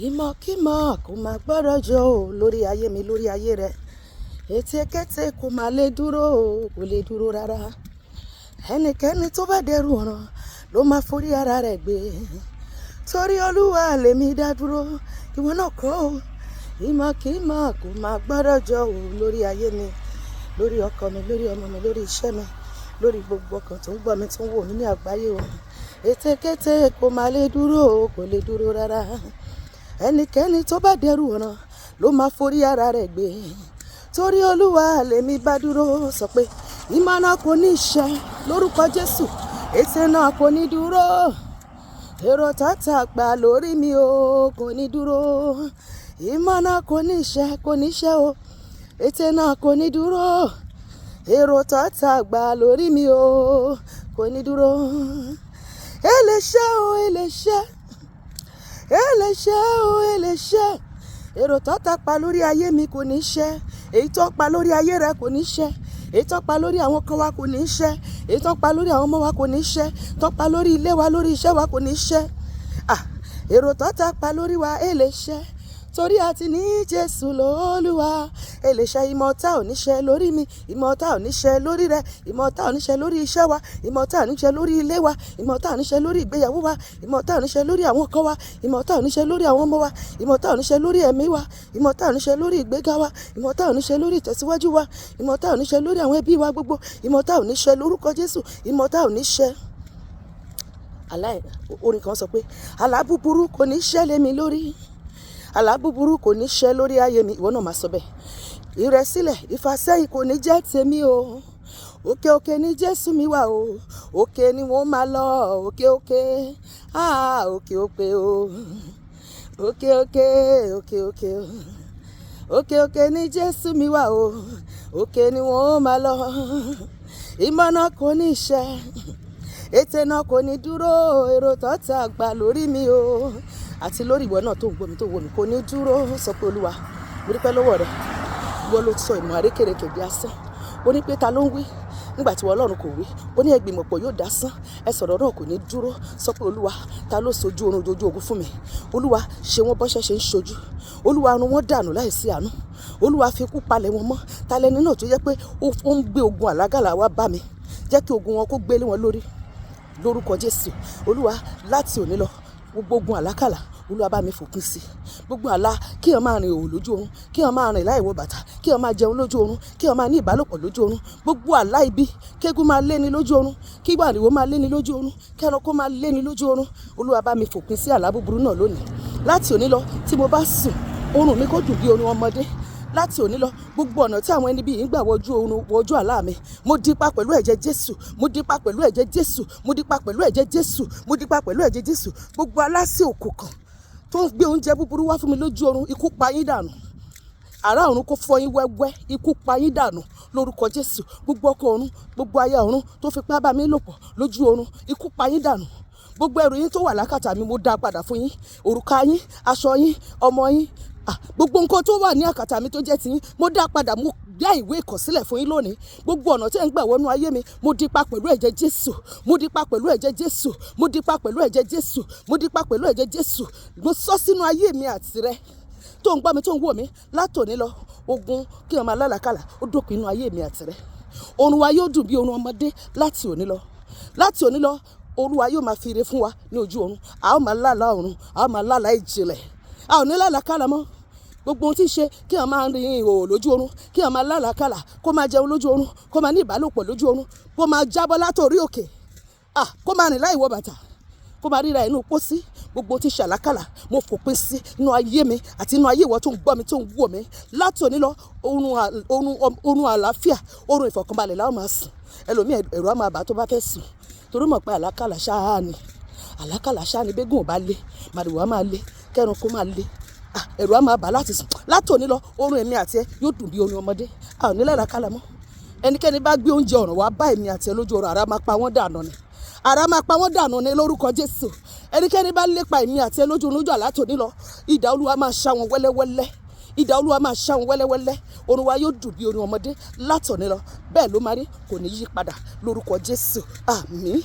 Ìmọ̀kímọ̀ kò máa gbọ́dọ̀ jọ o lórí ayé mi, lórí ayé rẹ. Ètekéte kò máa lè dúró o, kò lè dúró rárá. Ẹnikẹ́ni tó bá dẹrù ọ̀ràn ló máa forí ara rẹ̀ gbé. Torí Olúwa lèmi dá dúró, ìwọ náà kọ́ o. Ìmọ̀kímọ̀ kò máa gbọ́dọ̀ jọ o lórí ayé mi, lórí ọkọ mi, lórí ọmọ mi, lórí iṣẹ́ mi, lórí gbogbo ọkàn tó ń gbọ́ mi, tó ń wò mí ní àgbáyé o. Ètekéte kò máa lè dúró o, kò lè dúró rárá. Ẹnikẹ́ni tó bá dẹrù ọ̀ràn ló máa forí ara rẹ̀ gbé. Torí Olúwa lèmi bá dúró, sọ pé ìmọ̀ náà kò ní ṣẹ lórúkọ Jésù. Ète náà kò ní dúró. Èrò tátà gbà lórí mi o, kò ní dúró. Ìmọ̀ náà kò ní ṣẹ, kò ní ṣẹ o. Ète náà kò ní dúró. Èrò tátà gbà lórí mi o, kò ní dúró. Eléṣẹ́ o, eléṣẹ́. Eléṣẹ́ o, eléṣẹ́. Èrò tọ́ta pa lórí ayé mi kò ní ṣẹ. Èyí tó pa lórí ayé rẹ kò ní ṣẹ. Èyí tó pa lórí àwọn kan wa kò ní ṣẹ. Èyí tó pa lórí àwọn ọmọ wa kò ní ṣẹ. Tó pa lórí ilé wa, lórí iṣẹ́ wa kò ní ṣẹ. Ah, èrò tọ́ta pa lórí wa eléṣẹ́. Torí a ti ní Jésù lÓlúwa. Eléṣẹ́, ìmọ̀ta ò ní ṣẹ lórí mi. Ìmọ̀ta ò ní ṣẹ lórí rẹ. Ìmọ̀ta ò ní ṣẹ lórí iṣẹ́ wa. Ìmọ̀ta ò ní ṣẹ lórí ilé wa. Ìmọ̀ta ò ní ṣẹ lórí ìgbéyàwó wa. Ìmọ̀ta ò ní ṣẹ lórí àwọn ọkọ wa. Ìmọ̀ta ò ní ṣẹ lórí àwọn ọmọ wa. Ìmọ̀ta ò ní ṣẹ lórí ẹ̀mí wa. Ìmọ̀ta ò ní ṣẹ lórí ìgbéga wa. Ìmọ̀ta ò ní ṣẹ lórí ìtẹ̀síwájú wa. Ìmọ̀ta ò ní ṣẹ lórí àwọn ẹbí wa gbogbo. Ìmọ̀ta ò ní ṣẹ lórúkọ Jésù. Ìmọ̀ta ò ní ṣẹ. Àlá, orin kan sọ pé àlá búburú kò ní ṣẹ lé mi lórí. Àlá búburú kò ní ṣẹ lórí ayé mi. Ìwọ náà máa sọ bẹ́ẹ̀. Ìrẹ̀sílẹ̀, ìfàsẹ́yìn kò ní jẹ́ tèmi o. Òkè òkè ní Jésù mi wà o. Òkè ni wọ́n máa lọ. Òkè òkè. Ah, òkè òkè o. Òkè òkè, òkè òkè o. Òkè òkè ní Jésù mi wà o. Òkè ni wọ́n máa lọ. Ìmọ̀ náà kò ní ṣẹ. Ète náà kò ní dúró. Èrò tọ́ta gbà lórí mi o. Àti lórí ìwọ náà tó ń gbọ́ mi, tó ń wò mí, kò ní dúró. Sọ pé Olúwa, mo dúpẹ́ lọ́wọ́ rẹ. Ìwọ ló sọ ìmọ̀ àrékérekè di asán. Ó ní pé ta ló ń wí nígbà tí ìwọ Ọlọ́run kò wí. Ó ní ẹgbìmọ̀pọ̀ yóò dasán. Ẹ sọ̀rọ̀ náà kò ní dúró. Sọ pé Olúwa, ta ló sojú oorun dojú ogun fún mi? Olúwa, ṣe wọ́n bọ́ṣẹ́ ṣe ń ṣojú. Olúwa, run wọ́n dànù láìsí àánú. Olúwa, fi ikú palẹ̀ wọn mọ́. Ta lẹni náà tó jẹ́ pé ó ń gbé ogun àlágàlà wá bá mi? Jẹ́ kí ogun wọn kó gbé lé wọn lórí lórúkọ Jésù. Olúwa, láti òní lọ, gbogbo ogun àlákàlà, Olúwa bá mi fòpin sí. Gbogbo àlá kí èèyàn máa rìn ìhòhò lójú oorun, kí èèyàn máa rìn láì wọ bàtà, kí èèyàn máa jẹun lójú oorun, kí èèyàn máa ní ìbálòpọ̀ lójú oorun. Gbogbo àlá ibi, kéégún máa léni lójú oorun, kí màrìwò máa léni lójú oorun, kí ẹranko máa léni lójú oorun. Olúwa bá mi fòpin sí àlá búburú náà lónìí. Láti òní lọ, tí mo bá sùn, oorun mi kò dùn bí oorun ọmọdé. Láti òní lọ, gbogbo ọ̀nà tí àwọn ẹni bí yìí ń gbà wọjú oorun, wọjú àlá mi, mo dípa pẹ̀lú ẹ̀jẹ̀ Jésù. Mo dípa pẹ̀lú ẹ̀jẹ̀ Jésù. Mo dípa pẹ̀lú ẹ̀jẹ̀ Jésù. Mo dípa pẹ̀lú ẹ̀jẹ̀ Jésù. Gbogbo alásè òkùnkùn tó ń gbé oúnjẹ búburú wá fún mi lójú oorun, ikú pa yín dànù. Àrá ọ̀run kó fọ́ yín wẹ́wẹ́, ikú pa yín dànù lórúkọ Jésù. Gbogbo ọkọ ọ̀run, gbogbo aya ọ̀run tó fipá bá mi lòpọ̀ lójú oorun, ikú pa yín dànù. Gbogbo ẹrù yín tó wà lákàtà mi, mo dá padà fún yín. Òrùka yín, aṣọ yín, ọmọ yín, ah, gbogbo nǹkan tó wà ní àkàtà mi tó jẹ́ ti yín, mo dá padà, mo dá ìwé ìkọ̀sílẹ̀ fún yín lónìí. Gbogbo ọ̀nà tí ẹ̀ ń gbà wọnú ayé mi, mo dípa pẹ̀lú ẹ̀jẹ̀ Jésù. Mo dípa pẹ̀lú ẹ̀jẹ̀ Jésù. Mo dípa pẹ̀lú ẹ̀jẹ̀ Jésù. Mo dípa pẹ̀lú ẹ̀jẹ̀ Jésù. Mo sọ sínú ayé mi àti rẹ tó ń gbọ́ mi, tó ń wò mí, látòní lọ, ogun kí ọmọ alálàkàlà ó dópin inú ayé mi àti rẹ. Oorun wa yóò dùn bí oorun ọmọdé láti òní lọ. Láti òní lọ, Olúwa yóò máa fi ire fún wa ní ojú oorun. A ó máa lálàá ọ̀run, a ó máa lálàá ìjìnlẹ̀. A ò ní lálàkàlà mọ́. Gbogbo ohun tí ń ṣe kí èèyàn máa rìn ìhòhò lójú oorun, kí èèyàn máa lálàkàlà, kó máa jẹun lójú oorun, kó máa ní ìbálòpọ̀ lójú oorun, kó máa jábọ́ látòrí òkè, ah, kó máa rìn láì wọ bàtà, kó máa ríra inú pósí. Gbogbo ohun tí ń ṣe àlákàlà, mo fòpin sí inú ayé mi àti inú ayé ìwọ tó ń gbọ́ mi, tó ń wò mí. Láti òní lọ, oorun àlàáfíà, oorun ìfọ̀kànbalẹ̀ la ó máa sùn. Ẹlòmíì, ẹ̀rù á máa bà tó bá fẹ́ sùn, torí mọ̀ pé àlákàlà ṣáá ni. Àlákàlà ṣáá ni. Bégún ò bá lé, màrìwò á máa lé, kẹ́ran kó máa lé. Ah, ẹ̀rù á máa bà láti sùn. Láti òní lọ, oorun èmi àti ẹ yóò dùn bí oorun ọmọdé. A ò ní lálàkàlà mọ́. Ẹnikẹ́ni bá gbé oúnjẹ ọ̀ràn wá bá èmi àti ẹ lójú oorun, àrá máa pa wọ́n dànù ni. Àrá máa pa wọ́n dànù ni lórúkọ Jésù. Ẹnikẹ́ni bá lépa èmi àti ẹ lójú oorun lójú àlá tòní lọ, idà Olúwa máa ṣá wọn wẹ́lẹ́wẹ́lẹ́. Idà Olúwa máa ṣá wọn wẹ́lẹ́wẹ́lẹ́. Oorun wa yóò dùn bí oorun ọmọdé látòní lọ. Bẹ́ẹ̀ ló máa rí, kò ní yí padà lórúkọ Jésù. Àmín.